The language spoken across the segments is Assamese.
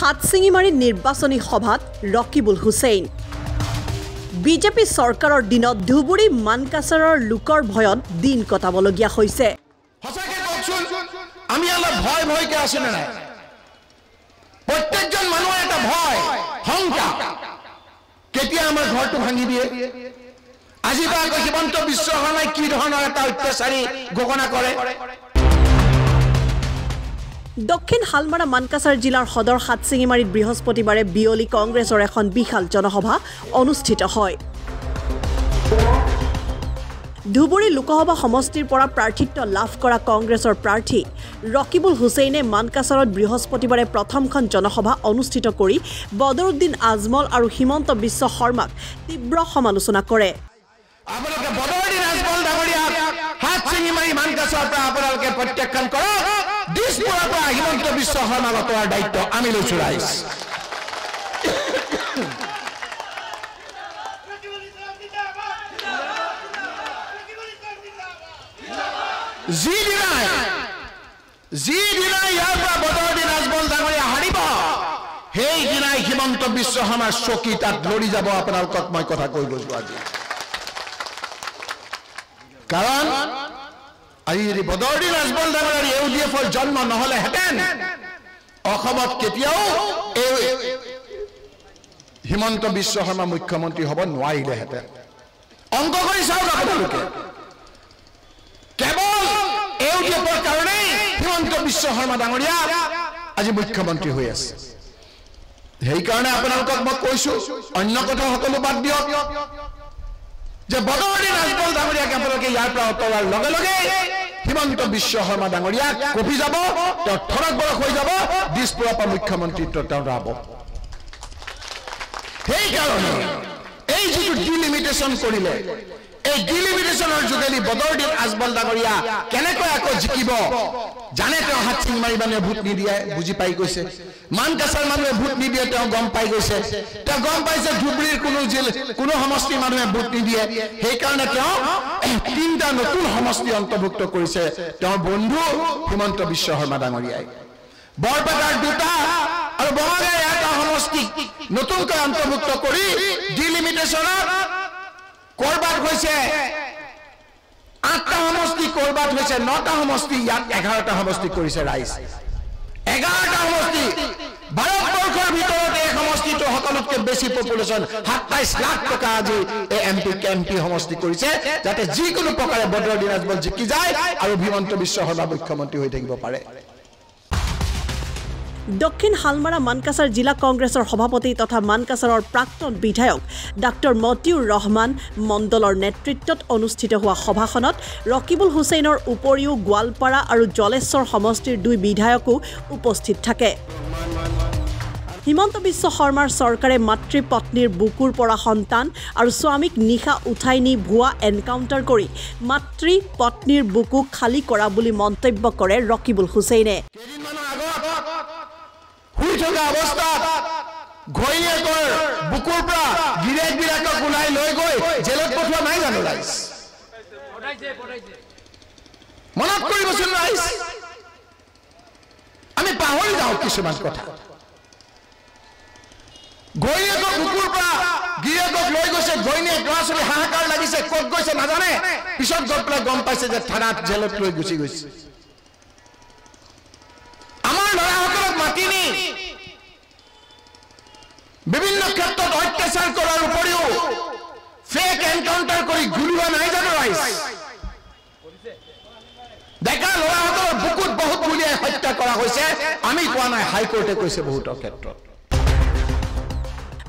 হাটশিঙিমাৰী নিৰ্বাচনী সভাত ৰকিবুল হুছেইন। বিজেপি চৰকাৰৰ দিনত ধুবুৰী মানকাছাৰৰ লোকৰ ভয়ত দিন কটাবলগীয়া হৈছে। সঁচাকে কওকচোন, আমি অলপ ভয় ভয়কে আছো নে নাই? প্ৰত্যেকজন মানুহৰ এটা ভয়, শংকা, কেতিয়া আমাৰ ঘৰটো ভাঙি দিয়ে। আজি বা আকৌ হিমন্ত বিশ্ব শৰ্মাই কি ধৰণৰ এটা অত্যাচাৰী ঘোষণা কৰে। দক্ষিণ শালমাৰা মানকাছাৰ জিলাৰ সদৰ হাটশিঙিমাৰীত বৃহস্পতিবাৰে বিয়লি কংগ্ৰেছৰ এখন বিশাল জনসভা অনুষ্ঠিত হয়। ধুবুৰী লোকসভা সমষ্টিৰ পৰা প্ৰাৰ্থিত্ব লাভ কৰা কংগ্ৰেছৰ প্ৰাৰ্থী ৰকিবুল হুছেইনে মানকাছাৰত বৃহস্পতিবাৰে প্ৰথমখন জনসভা অনুষ্ঠিত কৰি বদৰুদ্দিন আজমল আৰু হিমন্ত বিশ্ব শৰ্মাক তীব্ৰ সমালোচনা কৰে। আপোনালোকে বদৰুদ্দিন আজমল ডাঙৰীয়াক হাটশিঙিমাৰী মানকাছাৰৰ পৰা আপোনালোকে প্ৰত্যাখ্যান কৰক, দিছপুৰৰ পৰা হিমন্ত বিশ্ব শৰ্মাক আঁতৰোৱাৰ দায়িত্ব আমি লৈছো ৰাইজ। যিদিনাই ইয়াৰ পৰা বদৰুদ্দিন আজমল ডাঙৰীয়া হাৰিব, সেইদিনাই হিমন্ত বিশ্ব শৰ্মাৰ চকী তাত লৰি যাব। আপোনালোকক মই কথা কৈ গৈছো আজি। কাৰণ আজি যদি বদৰুদ্দিন আজমল ডাঙৰীয়াৰ ইউ ডি এফৰ জন্ম নহ'লেহেঁতেন, অসমত কেতিয়াও এই হিমন্ত বিশ্ব শৰ্মা মুখ্যমন্ত্ৰী হ'ব নোৱাৰিলেহেঁতেন। অংক কৰি চাওক আপোনালোকে, কেৱল ইউ ডি এফৰ কাৰণেই হিমন্ত বিশ্ব শৰ্মা ডাঙৰীয়া আজি মুখ্যমন্ত্ৰী হৈ আছে। সেইকাৰণে আপোনালোকক মই কৈছো, অন্য কথা সকলো বাদ দিয়ক, যে বদৰুদ্দিন আজমল ডাঙৰীয়াক আপোনালোকে ইয়াৰ পৰা আঁতৰোৱাৰ লগে লগে হিমন্ত বিশ্ব শৰ্মা ডাঙৰীয়া কঁপি যাব, তেওঁ থৰক বৰক হৈ যাব, দিছপুৰৰ পৰা মুখ্যমন্ত্ৰীত্ব তেওঁ যাব। সেইকাৰণে এই যিটো ডিলিমিটেশ্যন কৰিলে, এই ডিলিমিটেশ্যনৰ যোগেদি বদৰুদ্দিন আজমল ডাঙৰীয়া কেনেকৈ আকৌ জিকিব জানে। তেওঁ হাটশিঙিমাৰী মানুহে ভোট নিদিয়ে বুজি পাই গৈছে, মানকাছাৰ মানুহে ভোট নিদিয়ে তেওঁ গম পাই গৈছে, তেওঁ গম পাইছে ধুবুৰীৰ কোনো সমষ্টিৰ মানুহে ভোট নিদিয়ে। সেইকাৰণে তেওঁ তিনিটা নতুন সমষ্টি অন্তৰ্ভুক্ত কৰিছে তেওঁৰ বন্ধু হিমন্ত বিশ্ব শৰ্মা ডাঙৰীয়াই। বৰপেটাৰ দুটা আৰু বঙাইগাঁৱৰ এটা সমষ্টি নতুনকৈ অন্তৰ্ভুক্ত কৰি ডিলিমিটেশ্যনত কৰবাত হৈছে 8টা সমষ্টি, কৰবাত হৈছে 9টা সমষ্টি, ইয়াত 11টা সমষ্টি কৰিছে ৰাইজ। 11টা সমষ্টি ভাৰতবৰ্ষৰ ভিতৰত এই সমষ্টিটো সকলোতকৈ বেছি পপুলেশ্যন, 27 লাখ টকা আজি এই এম পি সমষ্টি কৰিছে, যাতে যিকোনো প্ৰকাৰে বদৰুদ্দিন আজমল জিকি যায় আৰু হিমন্ত বিশ্ব শৰ্মা মুখ্যমন্ত্ৰী হৈ থাকিব পাৰে। দক্ষিণ শালমাৰা মানকাছাৰ জিলা কংগ্ৰেছৰ সভাপতি তথা মানকাছাৰৰ প্ৰাক্তন বিধায়ক ডাক্তৰ মতিউৰ ৰহমান মণ্ডলৰ নেতৃত্বত অনুষ্ঠিত হোৱা সভাখনত ৰকিবুল হুছেইনৰ উপৰিও গোৱালপাৰা আৰু জলেশ্বৰ সমষ্টিৰ দুই বিধায়কো উপস্থিত থাকে। হিমন্ত বিশ্ব শৰ্মাৰ চৰকাৰে মাতৃ পত্নীৰ বুকুৰ পৰা সন্তান আৰু স্বামীক নিশা উঠাই নি ভুৱা এনকাউণ্টাৰ কৰি মাতৃ পত্নীৰ বুকু খালী কৰা বুলি মন্তব্য কৰে ৰকিবুল হুছেইনে। শুই থকা অৱস্থাত ঘৈণীয়েকৰ বুকুৰ পৰা গিৰিয়েকবিলাকক ওলাই লৈ গৈ জেলত পঠোৱা নাই জানো ৰাইজ? মনত কৰিবচোন ৰাইজ, আমি পাহৰি যাওঁ কিছুমান কথা। ঘৈণীয়েকৰ বুকুৰ পৰা গিৰিয়েকক লৈ গৈছে, ঘৈণীয়েক ল'ৰা ছোৱালী হাহাকাৰ লাগিছে, ক'ত গৈছে নাজানে, পিছত গৈ পেলাই গম পাইছে যে থানাত জেলত লৈ গুচি গৈছে। আমাৰ ল'ৰাসকলক মাতি নি বিভিন্ন ক্ষেত্ৰত অত্যাচাৰ কৰাৰ উপৰিও ফেক এনকাউণ্টাৰ কৰি গুলিওৱা নাই জানো ৰাইজ? ডেকা ল'ৰাসকলৰ বুকুত বহুত গুলিয়াই হত্যা কৰা হৈছে। আমি কোৱা নাই, হাইকোৰ্টে কৈছে বহুতৰ ক্ষেত্ৰত।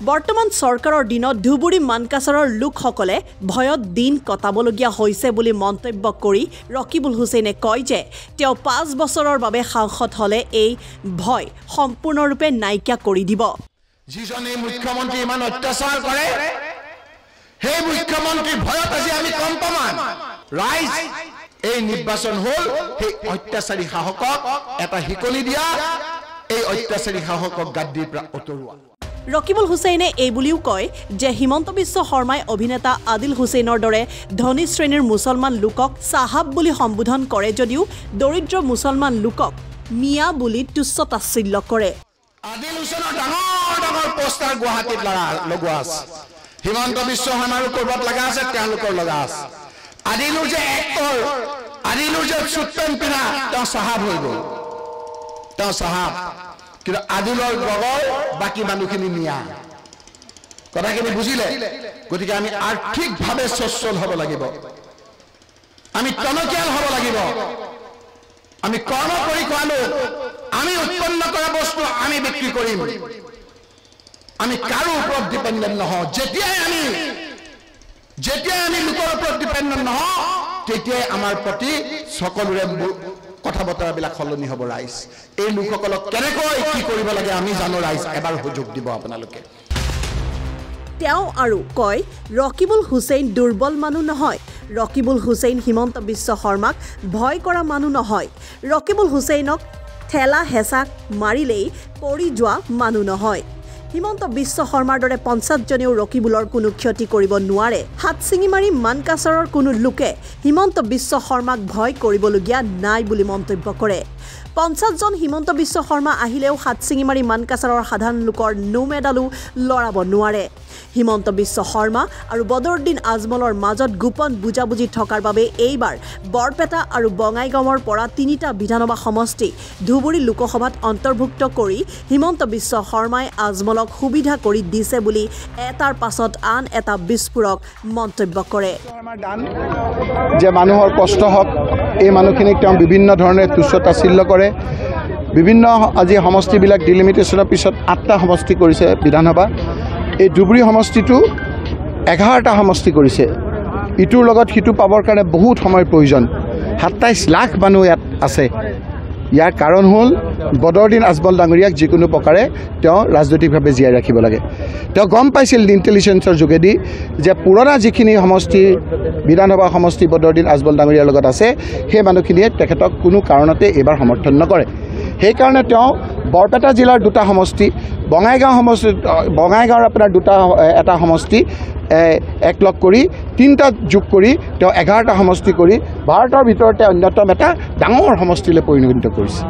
বৰ্তমান চৰকাৰৰ দিনত ধুবুৰী মানকাছাৰৰ লোকসকলে ভয়ত দিন কটাবলগীয়া হৈছে বুলি মন্তব্য কৰি ৰকিবুল হুছেইনে কয় যে তেওঁ 5 বছৰৰ বাবে সাংসদ হ'লে এই ভয় সম্পূৰ্ণৰূপে নাইকিয়া কৰি দিব। যিজন এই মুখ্যমন্ত্ৰী ইমান অত্যাচাৰ কৰে, সেই মুখ্যমন্ত্ৰীৰ ভয়ত আজি আমি কম্পমান ৰাইজ। এই নিৰ্বাচন হ'ল সেই অত্যাচাৰী শাসকক এটা শিকলি দিয়া, এই অত্যাচাৰী শাসকক গাদ্দিৰ পৰা আঁতৰোৱা। ৰকিবুল হুছেইনে এই বুলিও কয় যে হিমন্ত বিশ্ব শৰ্মাই অভিনেতা আদিল হুছেইনৰ দৰে ধনী শ্ৰেণীৰ মুছলমান লোকক চাহাব বুলি সম্বোধন কৰে যদিও দৰিদ্ৰ মুছলমান লোকক মিয়া বুলি তুচ্ছ তাচ্ছিল্য কৰে। আদিল হুছেইনৰ ডাঙৰ ডাঙৰ পোষ্টাৰ গুৱাহাটীত লগোৱা আছে, হিমন্ত বিশ্ব শৰ্মাৰো ক'ৰবাত লগা আছে, তেওঁলোকৰ লগা আছে। আদিলুৰ যে এক্টৰ, আদিলুৰ যে চুট পেণ্ট পিন্ধা, তেওঁ চাহাব হৈ গ'ল, তেওঁ চাহাব। কিন্তু আদিলৰ লগৰ বাকী মানুহখিনি মিয়া। কথাখিনি বুজিলে? গতিকে আমি আৰ্থিকভাৱে সচ্ছল হ'ব লাগিব, আমি টনকিয়াল হ'ব লাগিব, আমি কৰ্ম কৰি খোৱা লোক, আমি উৎপন্ন কৰা বস্তু আমি বিক্ৰী কৰিম, আমি কাৰো ওপৰত ডিপেণ্ডেণ্ট নহওঁ। যেতিয়াই আমি লোকৰ ওপৰত ডিপেণ্ডেণ্ট নহওঁ, তেতিয়াই আমাৰ প্ৰতি সকলোৰে কথা বতৰাবিলাক সলনি হ'ব। ৰাইজ, এই লোকসকলক কেনেকৈ কি কৰিব লাগে আমি জানো। ৰাইজ, এবাৰ সুযোগ দিব আপোনালোকে। তেওঁ আৰু কয়, ৰকিবুল হুছেইন দুৰ্বল মানুহ নহয়, ৰকিবুল হুছেইন হিমন্ত বিশ্ব শৰ্মাক ভয় কৰা মানুহ নহয়, ৰকিবুল হুছেইনক ঠেলা হেঁচা মাৰিলেই পৰি যোৱা মানুহ নহয়। হিমন্ত বিশ্ব শৰ্মাৰ দৰে 50জনেও ৰকিবুলৰ কোনো ক্ষতি কৰিব নোৱাৰে। হাতশিঙিমাৰী মানকাচৰৰ কোনো লোকে হিমন্ত বিশ্ব শৰ্মাক ভয় কৰিবলগীয়া নাই বুলি মন্তব্য কৰে। 50জন হিমন্ত বিশ্ব শৰ্মা আহিলেও হাতশিঙিমাৰী মানকাচৰৰ সাধাৰণ লোকৰ নোম এডালো লৰাব নোৱাৰে। হিমন্ত বিশ্ব শৰ্মা আৰু বদৰুদ্দিন আজমলৰ মাজত গোপন বুজাবুজি থকাৰ বাবে এইবাৰ বৰপেটা আৰু বঙাইগাঁৱৰ পৰা 3টা বিধানসভা সমষ্টি ধুবুৰী লোকসভাত অন্তৰ্ভুক্ত কৰি হিমন্ত বিশ্ব শৰ্মাই আজমলক সুবিধা কৰি দিছে বুলি এটাৰ পাছত আন এটা বিস্ফোৰক মন্তব্য কৰে। যে মানুহৰ কষ্ট হওক, এই মানুহখিনিক তেওঁ বিভিন্ন ধৰণে তুচ্ছ তাচ্ছিল্য কৰে। বিভিন্ন আজি সমষ্টিবিলাক ডিলিমিটেশ্যনৰ পিছত 8টা সমষ্টি কৰিছে বিধানসভা, এই ধুবুৰী সমষ্টিটো 11টা সমষ্টি কৰিছে। ইটোৰ লগত সিটো পাবৰ কাৰণে বহুত সময়ৰ প্ৰয়োজন। 27 লাখ মানুহ ইয়াত আছে। ইয়াৰ কাৰণ হ'ল বদৰুদ্দিন আজমল ডাঙৰীয়াক যিকোনো প্ৰকাৰে তেওঁ ৰাজনৈতিকভাৱে জীয়াই ৰাখিব লাগে। তেওঁ গম পাইছিল ইণ্টেলিজেঞ্চৰ যোগেদি যে পুৰণা যিখিনি সমষ্টি বিধানসভা সমষ্টি বদৰুদ্দিন আজমল ডাঙৰীয়াৰ লগত আছে, সেই মানুহখিনিয়ে তেখেতক কোনো কাৰণতে এইবাৰ সমৰ্থন নকৰে। সেইকাৰণে তেওঁ বৰপেটা জিলাৰ 2টা সমষ্টি, বঙাইগাঁও সমষ্টি, বঙাইগাঁৱৰ আপোনাৰ এটা সমষ্টি একলগ কৰি 3টা যোগ কৰি তেওঁ 11টা সমষ্টি কৰি ভাৰতৰ ভিতৰতে অন্যতম এটা ডাঙৰ সমষ্টিলৈ পৰিণত কৰিছে।